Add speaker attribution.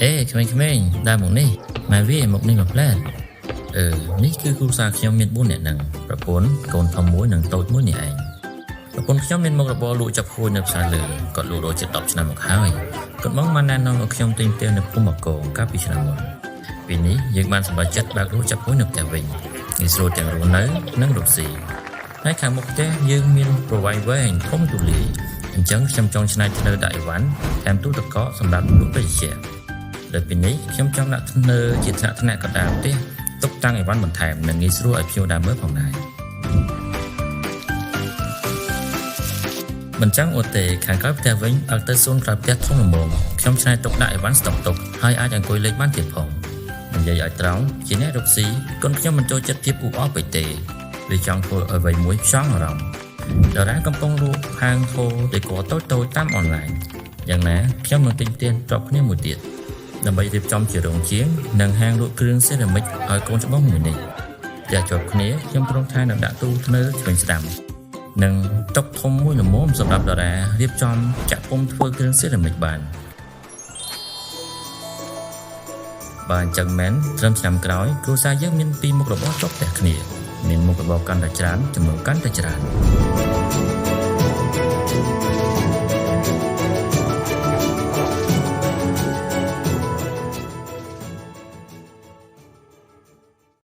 Speaker 1: អេក្មេងៗដើរមកនេះម៉ែវាមកនេះមកផ្លែតអឺនេះគឺគ្រួសារខ្ញុំមាន4នាក់ហ្នឹងប្រពន្ធកូនធំមួយនិងតូចមួយនេះឯងប្រពន្ធខ្ញុំមានមុខរបរលក់ចាប់ហួយនៅផ្សារលើគាត់លក់រហូតជិត10ឆ្នាំមកហើយគាត់មកបានណែនាំឲ្យខ្ញុំទិញផ្ទះនៅភូមិបាគងកាលពីឆ្នាំមុនពេលនេះយើងបានសម្រេចចិត្តបើកលក់ចាប់ហួយនៅផ្ទះវិញងាយស្រួលទាំងរស់នៅនិងរកស៊ីហើយខាងមុខផ្ទះយើងមានប្រវែងវែងធំទូលាយអញ្ចឹងខ្ញុំចង់ច្នៃធ្នើដាក់អីវ៉ាន់ថែមទូទឹកកកសម្រាប់លក់ភេសជ្ជៈ លើពីនេះខ្ញុំចង់ដាក់ធ្នើជាថ្នាក់ថ្នាក់កណ្ដាលផ្ទះទុកតាំងអីវ៉ាន់បន្ថែមនិងងាយស្រួលឲ្យភ្ញៀវដើរមើលផងដែរមិនចឹងអូទេខាងក្រោយផ្ទះវិញបើកទៅសួនក្រោយផ្ទះធំល្មមខ្ញុំច្នៃទុកដាក់អីវ៉ាន់ស្តុកទុកហើយអាចអង្គុយលេងបានទៀតផងនិយាយឲ្យត្រង់ជាអ្នករកស៊ីកូនខ្ញុំមិនចូលចិត្តភាពអ៊ូអរពេកទេវាចង់ធ្វើអ្វីមួយផ្ចង់អារម្មណ៍តារាកំពុងលក់ហាងហូដេកតូចៗតាមអនឡាញយ៉ាងណាខ្ញុំនឹងទិញផ្ទះជាប់គ្នាមួយទៀត ដើម្បីរៀបចំជារោងជាងនិងហាងលក់គ្រឿងសេរ៉ាមិចឲ្យកូនច្បងមួយនេះផ្ទះជាប់គ្នាខ្ញុំព្រមថានឹងដាក់ទូធ្នើឆ្វេងស្ដាំនិងតុធំមួយល្មមសម្រាប់តារារៀបចំចាក់ពុំធ្វើគ្រឿងសេរ៉ាមិចបានបើអញ្ចឹងមែនត្រឹមឆ្នាំក្រោយគ្រួសារយើងមានពីរមុខរបរជាប់ផ្ទះគ្នាមានមុខរបរកាន់តែច្រើនចំនួនកាន់តែច្រើន។